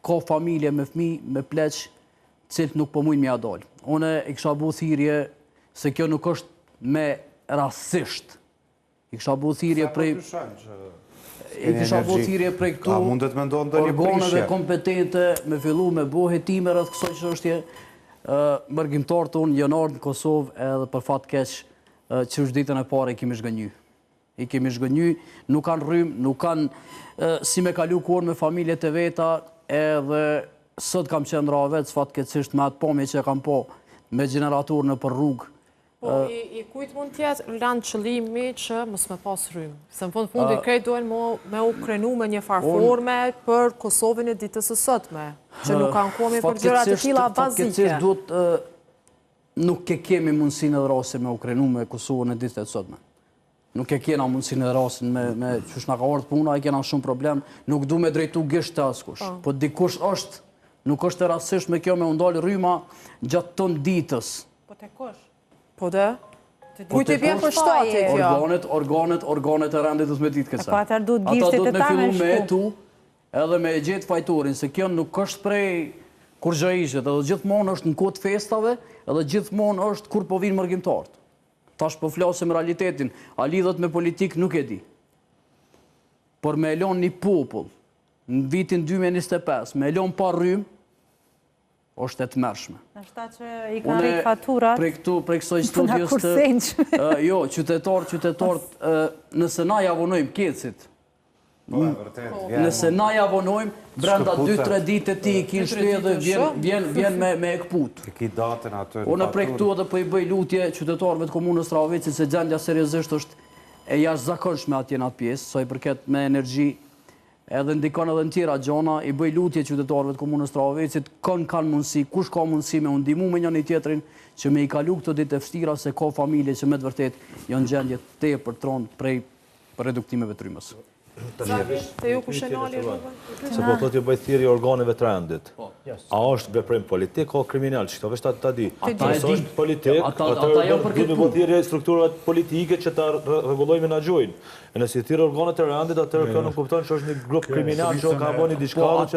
Ka familje me fëmijë, me pleq, të cilët nuk po mujnë me ia dalë. Unë i kisha bu thirrje se kjo nuk është me rastësisht. I kisha bu thirrje po prej I kisha bu thirrje prej këtu organeve kompetente me fillu me bo hetime rreth kësaj çështje. Mërgimtarët tonë janë ardhë në Kosovë edhe për fat keq qysh ditën e parë i kemi zhgënjy. I kemi zhgënjy, nuk kanë rrymë, nuk kanë si me kalu kohën me familjet e veta, edhe sot kam qenë në Rahovec, fatkeqësisht me atë pamje që e kam pa, me gjenerator nëpër rrugë. Po, i kujt mund t'jetë Roland qëllimi që mos me pas rrymë? Se në fund fundit krejt dojnë me u krenu me një farë forme për Kosovën e ditës së sotme, që nuk ankohemi për gjëra të tilla bazike. Fatkeqësisht duhet nuk e kemi mundësinë edhe rastin me u krenu me Kosovën e ditës së sotme. Nuk e kena mundësinë edhe rastin me, me qysh na ka ardhë puna, e kena shumë problem, nuk du me drejtu gisht te askush. Po, po dikush është, nuk është e rastësishme kjo me u ndalë rryma gjatë tonë ditës. Po te kush? Po de? Po Kujt i bjen për shtati kjo? Organet, organet, organet e rendit duhet me ditë këtë. Po atëherë duhet gishti te ta me shku. Ata duhet me fillu me hetu, edhe me e gjetë fajtorin, se kjo nuk është prej kurrgjyshit, edhe gjithmonë është në kohë të festave, edhe gjithmonë është kur po vinë mërgimtarët. Tash po flasim realitetin, a lidhet me politikë nuk e di. Por me e lon një popull në vitin 2025, me e lon pa rrymë, është e tmerrshme. Nashta që i kanë rrit faturat, prej këtu, prej kësaj po studios të... Jo, qytetarë, qytetarët, nëse na ja vonojmë KEDS-it, Po, e vërtet, vjen. Nëse na ja vonojmë, brenda 2-3 ditë ti i ki n'shpi dhe vjen, vjen, vjen me, me e këput. E ki datën aty në Unë prej këtu edhe po i bëj lutje qytetarëve të komunës Rahovecit se gjendja seriozisht është e jashtëzakonshme atje në atë pjesë, sa i përket me energji, edhe ndikon edhe në tjera gjona, i bëj lutje qytetarëve të komunës Rahovecit, kon kanë mundësi, kush ka mundësi me u ndihmu me njëri tjetrin, që me i kalu këto ditë të vështira se ka familje që me të vërtet janë gjendje tepër t'rondë prej reduktimeve të rrymës. Te ju kush e nali rrugën? Se po thotë ju bëj thirrje organeve të rendit. Po. A është veprim politik o kriminal? Që këto veç ta di. Ata e di. është politik, ata janë për këtë punë. Thirrje strukturat politike që ta rregullojnë menaxhojnë. E nëse i thirr organet e rendit, atëherë kjo nuk kupton që është një grup kriminal që ka bërë diçka po, që.